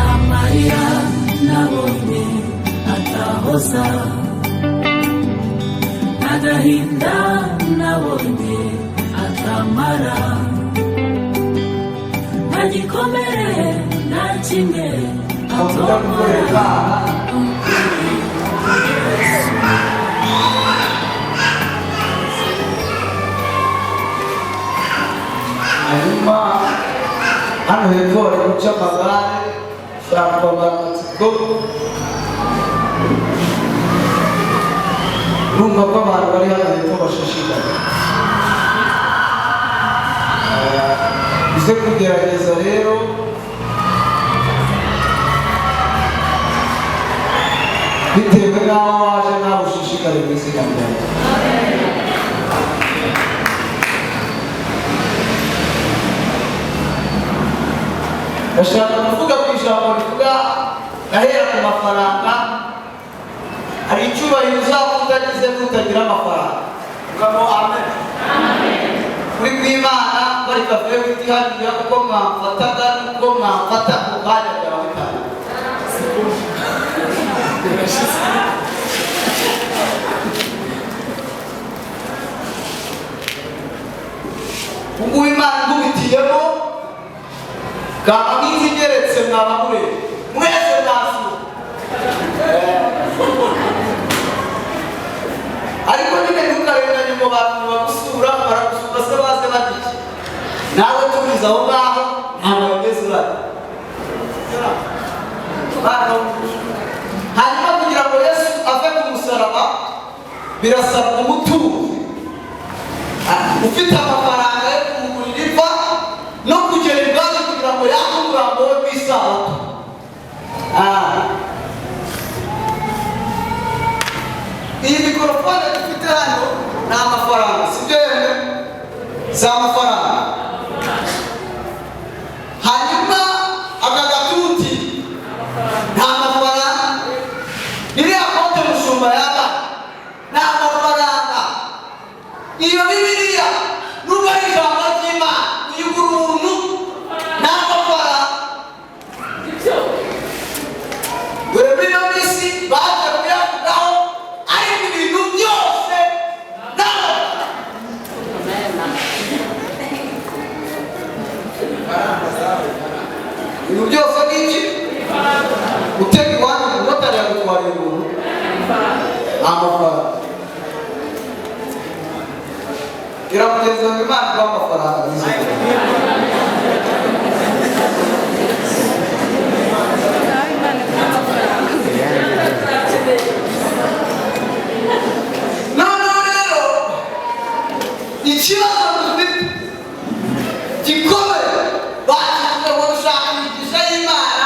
Amarira nabonye atahoza, n'agahinda nabonye atamara, nta gikomere na kimwe atomora. Hanyuma hano hepfo bari guca amagare, ushobora kubamara amatsiko. Urumva ko abantu bari hano hepfo bashishikaye. Uze kugerageza rero bitewe n'aho waje, nawe ushishikare mu izina ryawe. Ndashaka kuvuga ku ijambo rivuga ahera ku mafaranga. Hari icyubahiro uzaba utagize n'utagira amafaranga. Vuga ngo amen. Kuri kw'Imana bari kavuye witi hariya, kuko mwamfataga nuko mwamfata ku kanya byaba bitanu. Ubwo Imana ikubitiyemo kaba nk'inzu igeretse, mwaba mureba mwese mwasura. Ariko nyine ntukarenganye mu bantu bagusura, baragusura se baze barya iki? Nawe tubizi aho ngaho nta mayoneze urarya. Hanyuma kugira ngo Yesu ave ku musaraba birasaba umutunzi ufite amafaranga yo kumugurira iva no kugera ibwami kugira ngo yake umurambo we ku isabato. Iyi mikorofone dufite hano ni amafaranga, sibyo? Yemwe, si amafaranga? Hanyuma aka gatuti nta mafaranga, iriya kote mushumba yambaye ni amafaranga, iyo Bibiliya nubwo ari ijambo ry'Imana uyigura ubuntu, ni amafaranga. Dore muri ino minsi baje kuyavugaho, ariko ibintu byose ni amafaranga. Ibintu byose ni iki? Utega iwanyu umumotari yagutwariye ubuntu, ni amafaranga. Gira mugenzi wawe, Imana iguha amafaranga mu izina. Noneho rero ikibazo dufite gikomeye, bakivuga ngo dushaka imigisha y'Imana,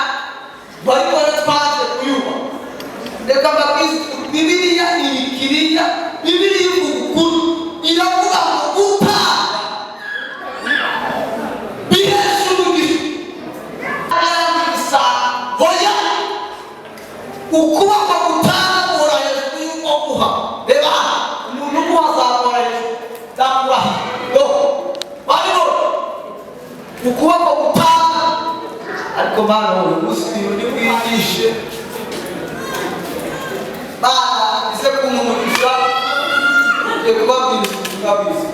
ariko rero twaje kuyubaha. Reka mbabwize, Bibiliya iri kiriya. Bibiliya ivuga ukuri, iravuga ngo gutanga bihesha umugisha. Hoya, ukuboko gutanga guhora hejuru y'uko guha. Reba hano, umuntu uguha azamura hejuru, zamura do babibona ukuboko gutanga. Ariko Mana, uyu munsi ibintu ntibwigishe. Mana ize kumpa umugisha, ngiye kubabwira ubutumwa bwiza.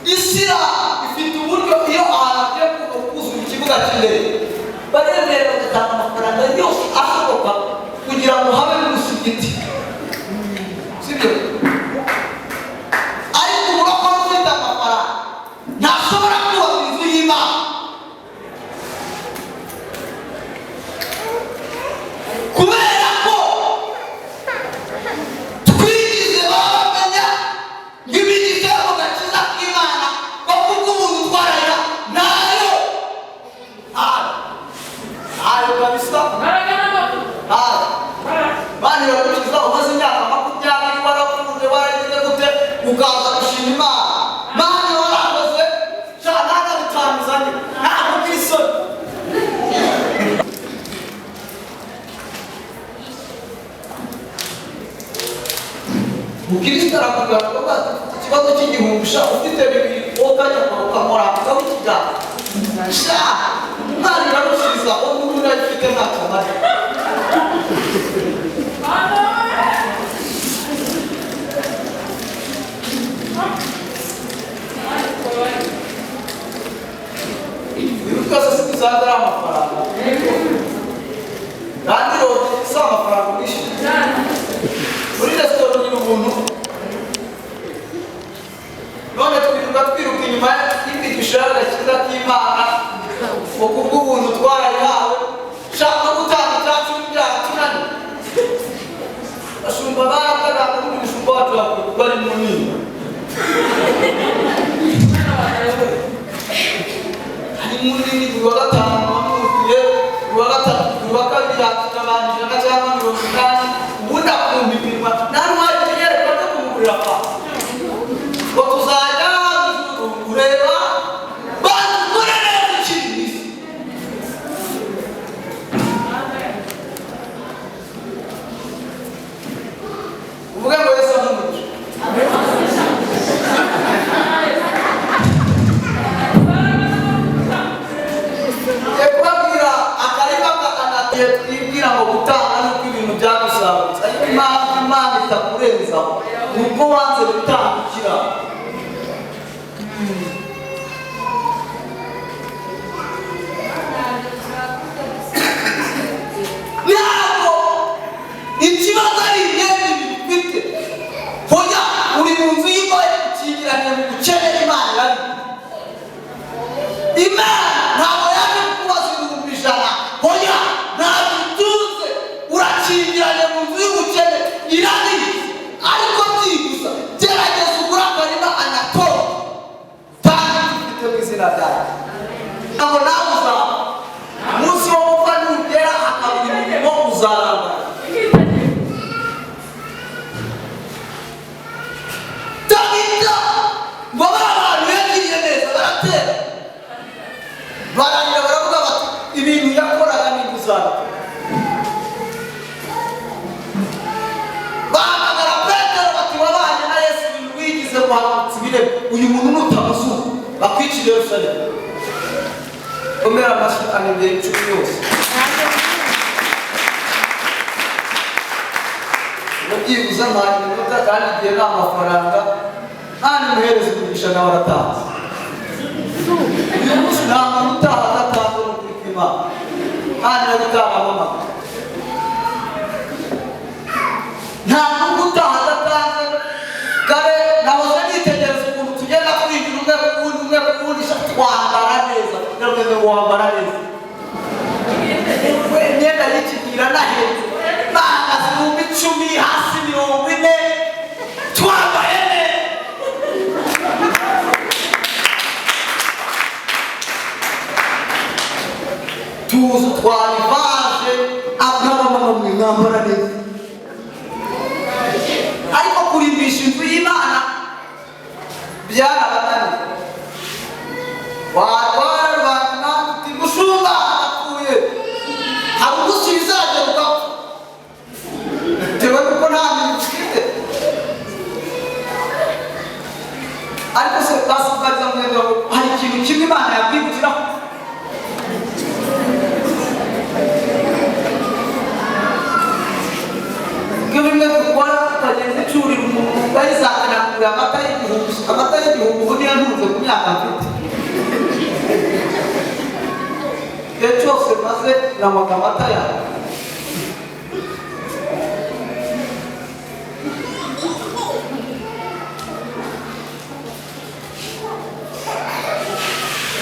Isilamu ifite uburyo iyo ahantu hagiye kuzura ikibuga cy'indege, baremera bagatanga amafaranga yose ashoboka kugira ngo habe n'umusigiti, sibyo? Ariko umurokore ufite amafaranga ntashobora kubaka inzu y'Imana, kubera ko twigize baba bamenya ngo imigisha yo mu gakiza k'Imana ko kubw'ubuntu twararira nayo, ntayo, ntayo kabisa, ntayo. Bana iragukiza. Mukristo arakubwira ngo ikibazo cy'igihumbi sha ufite bibiri wowe ukajya ukamurambikaho ikiganza sha umwana iramusubiza ubu ngubu ntagifite ntacyo amara. Ibi byose si tuzaba ari amafaranga kandi rero si amafaranga wishyura muri resitora ugira ubuntu. None twirirwa twiruka inyuma y'imigisha y'agakiza k'Imana ngo kubw'ubuntu twarayihawe, shaka no gutanga icyacu byatunaniye. Bashumba barakaga kuri umushumba wacu bari munini ari munini, buri wa gatanu wamwuzuye, buri wa gatatu, buri wa kabiri yakira abantu 100 cyangwa 80, ubundi akumva iminwa nta n'uwaje iyerekwa ryo kumugurira pa ngo tuzajya kureba bazikore neza ukiri mu isi. Uvuge ngo Yesu amuhe. Kubabwira akarima ka twibwira ngo gutanga nuko ibintu byagusabutse, ariko impamvu Imana itakurenzaho ni uko wanze gutangukira. Ntabwo ikibazo ari imyenda ufite, hoya uri mu nzu y'imbohe ukingiranye mu bukene. Imana irabikora. Imana ntabwo yaje kukubaza 100,000, hoya ntabwo utunze, urakingiranye mu nzu y'ubukene, irabizi. Ariko byigusa gerageza ugure akarima anatora kandi ufite mu izina ryawe, ntabwo nawe uzaba umunsi wo gupfa nugera akabura imirimo uzaramba. Tabita ngo ba bantu yagiriye neza baratera bararira, baravuga bati ibintu yakoraga ni uzabikora. Bahamagara Petero bati wabanye na Yesu ibintu wigize guhanutsa ibirego, uyu muntu nutamuzuka bakwicira Yerusalemu. Komera amashyi anengera icumi yose. Iyo byibuze nta iminota kandi igihe nta mafaranga nta nimuhereza umugisha nawe aratanze. Uyu munsi nta muntu utaha adatanze n'ukuri kw'Imana, kandi no gutanga amamaka. Nta muntu utaha adatanze. Kare nahoze nitegereza ukuntu tugenda twigira umwe ku wundi, umwe ku wundi, twambara neza, ndavuze ngo wambara neza. Imyenda y'iki gihe iranahenze, bahagaze 10,000 hasi 40, twambaye neza. Tuzi twarivaje abamama mwe mwambara neza, ariko kurimbisha inzu y'Imana byarabananiye. Warwara rubanda nawe uti mushumba apfuye, hari umunsi bizagera ugapfa bitewe n'uko nta bintu ufite. Ariko se basigaza mwenda hari ikintu kimwe Imana yakwibukiraho? Ibyo bimwe dukora tukagenda icurira umuntu ukayizakanakura amata y'igihumbi, amata y'igihumbi ubu niyo ntunze ku myaka mfite. Igihe cyose maze nanywaga amata yawe.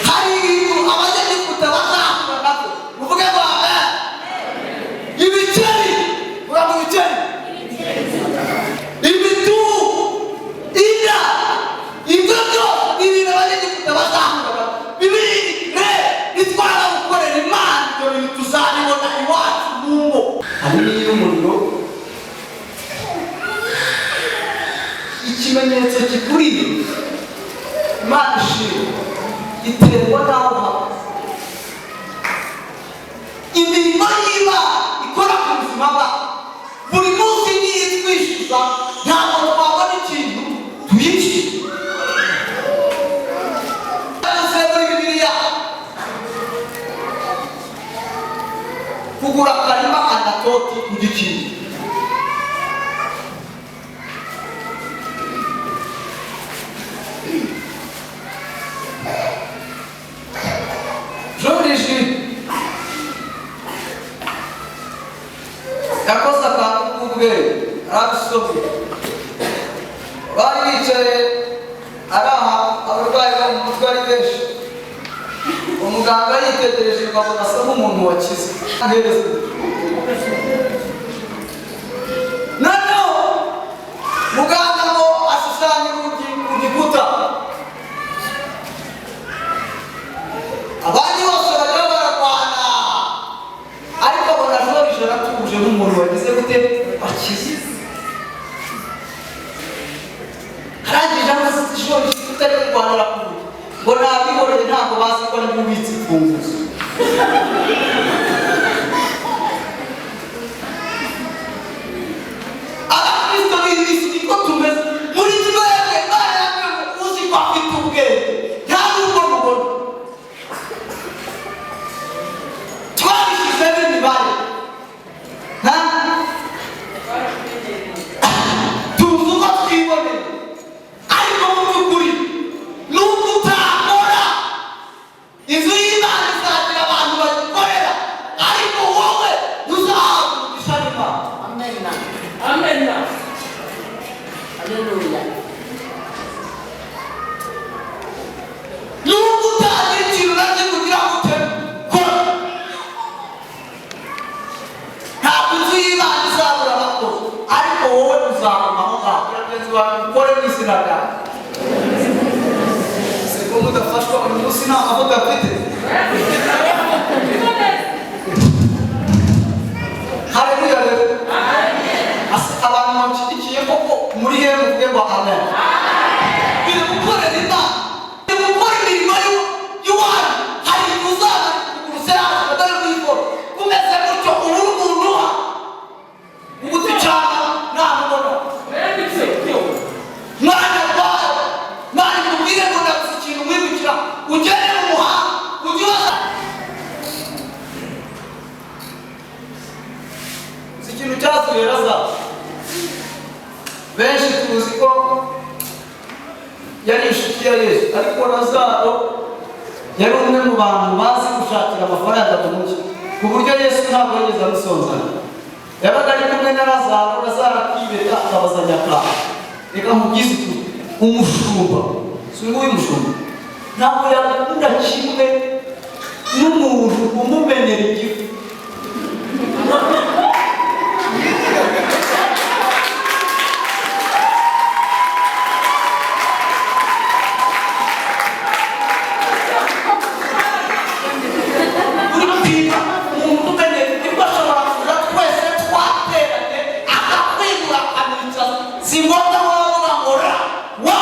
Hari ibintu abanyegiputa bazahura nabyo, muvuge ngo amen. Ibikeri, vuga ngo ibikeri, imitubu, inda, ibyo byose ni ibintu abanyegiputa bazahura nabyo. Bibiri re nitwara gukorera Imana ibyo bintu tuzabibona iwacu mu ngo. Hari n'iy'umuriro, ikimenyetso kikuriye Imana ishimwe iterwa n'aho uhagaze. Imirimo y'Imana ikora ku buzima bwacu buri munsi niyo itwishyuza, ntabwo twabona Kugura akarima Anatoti ugikingi. Joriji yakoze akantu k'ubwenge, arabisomye. Bari bicaye ari ahantu abarwayi bo mu mutwe ari benshi. Umuganga yitegereje ngo abona asa nk'umuntu wakize. Noneho muganga ngo ashushanya urugi ku gikuta, abandi bose bajya bararwana, ariko abona Joriji aratuje nk'umuntu wagize gute, wakize. Arangije amaze Joriji utari kurwanira ku rugi, ngo nabihorere, ntabwo bazi ko ari ubitse imfunguzo. Abakristo b'isi niko tumeze muri twebwe. Imana ngo uzi ko afite ubwenge nta nubwo mubona twabishyizemo imibare. Nta tuzi uko twiboneye, ariko mu by'ukuri nubwo utakora, inzu y'Imana izagira abantu bayikorera, ariko wowe uzahabwa umugisha n'Imana. Amena. Amena. Haleluya. Nubwo utagira ikintu na kimwe ugira ngo kora, ntabwo inzu y'Imana izabura abakozi, ariko wowe uzaguma aho ngaho. Mugenzi wawe ukore mu izina ryawe. Siko mudafashwa uyu munsi? Nta mavuta mfite. Haleluya. Rero abantu bamushyigikiye koko muri he, muvuge ngo amen. Biri gukorera Imana, biri gukora imirimo y'iwanyu. Hari igihe uzaba kugura yaje atari kuyikora umeze gutyo, ubura umuntu uha uguti cyane ntamubona. Mwana rwawe, mwana, nkubwire ngo ndaguze ikintu wibukira, ugere mu muhanda ujye ubaza. Uzi ikintu cyasuye Lazaro? Benshi tuzi ko yari inshuti ya Yesu, ariko Lazaro yari umwe mu bantu bazi gushakira amafaranga mu mujyi, ku buryo Yesu ntabwo yigeze amusonzana. Yabaga ari kumwe na Lazaro, Lazaro akibeta akabazanya akantu. Reka nkubwize ukuri, umushumba, si nguyu mushumba, ntabwo yakunda kimwe n'umuntu umumenyera igifu. Uri kwiba umuntu umenyera igifu ashobora kuza twese twateranye akakwibura akamwicaza. Si ngombwa wowe ngo ra wa.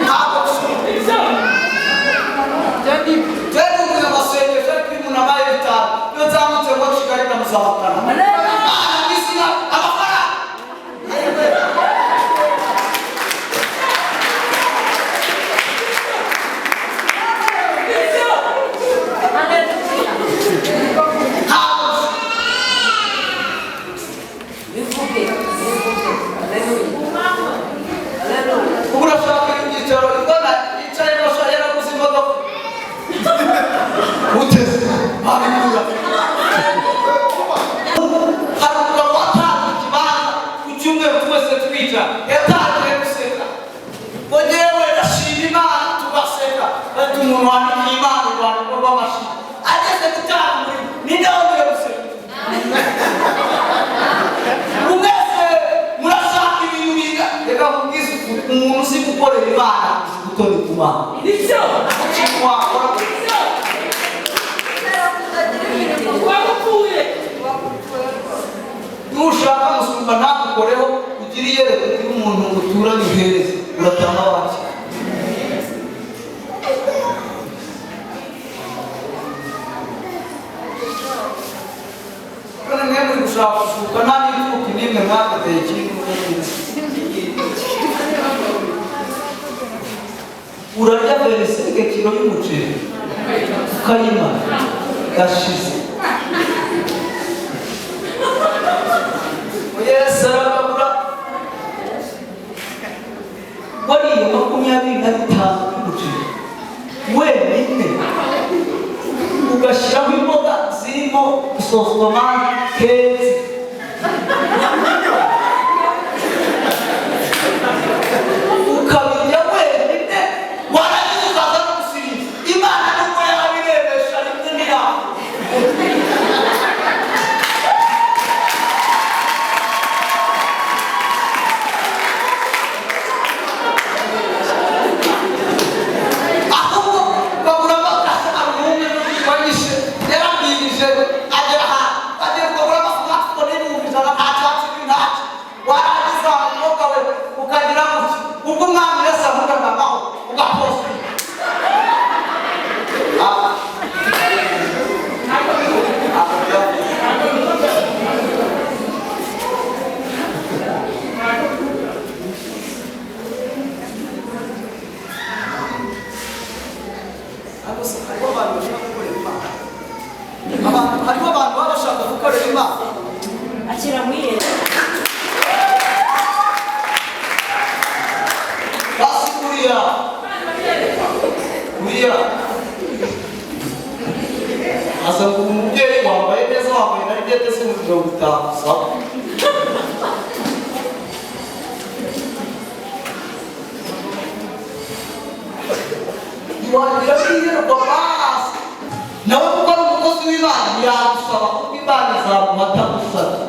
Ntabwo twebwe amasengesho, ariko iyo umuntu abaye 5, iyo nzamutse ngo Kigali ndamuzamukana. Imana mu izina amafaranga. Ntabwo Bivuge, bivuge. Haleluya. Haleluya. Ubu urashaka ibyicaro ibona yicayemo sha, yaraguze imodoka uteze babigura. Hari umugabo watanze ikibanza ku cyumweru, twese twicara, yatangiye guseka ngo ngewe ndashima Imana, tugaseka. Bati umuntu wandikiye Imana urwandiko rw'amashimwe ageze gutanga umurimo, ninde wongeye guseka? Mwese murashaka ibintu biga. Reka nkubwize ukuri, umuntu uzi gukorera Imana uzi gutoni ku Mana. Nibyo. Ikintu wakora Nibyo. Wagupfuye. Nushaka musumba ntagukoreho, ugire iyereko ugire umuntu muturanye uhereze, uratanga wake. None mwe muri gushaka gushuka, nta n'imfuki n'imwe mwakateye ikindi muri iyi minsi. Urarya 25 kilo y'umuceri ukayimara gashize. Yesu aragabura. Wariye 25 y'umuceri wenyine, ugashyiraho imboga zirimo sositomate, kenzi, ukabirya wenyine, warangiza ukaza no gusirimba. Imana nubwo yabirebesha rimwe ntiyakura. Ahubwo babura umwe wanyishe yarambwirije agera ahantu agiye ukabura smartphone y'100,000, nta cyatsi ntacyo. Warangiza umwuka we ukagira gutya, ubwo umwami Yesu avuga ngo amaho ugaposta. Ah. Ariko se hariho abantu bashaka gukorera Imana? Abantu, hariho abantu baba bashaka gukorera Imana. Akira mwiyere. Basi kuriya kuriya aza ngo umubyeyi wambaye neza, wambaye na rinete 50, sawa. Ntiwagira n'iyerekwa basi nawe, kuko ari umukozi w'Imana, ntiyagusaba, kuko Imana izamuha atagusabye.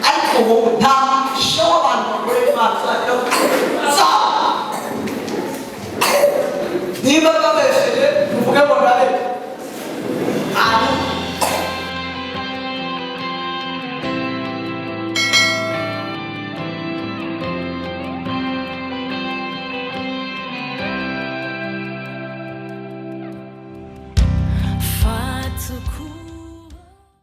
Ariko wowe nta mugisha w'abantu bakorera Imana uzagira. Uzaba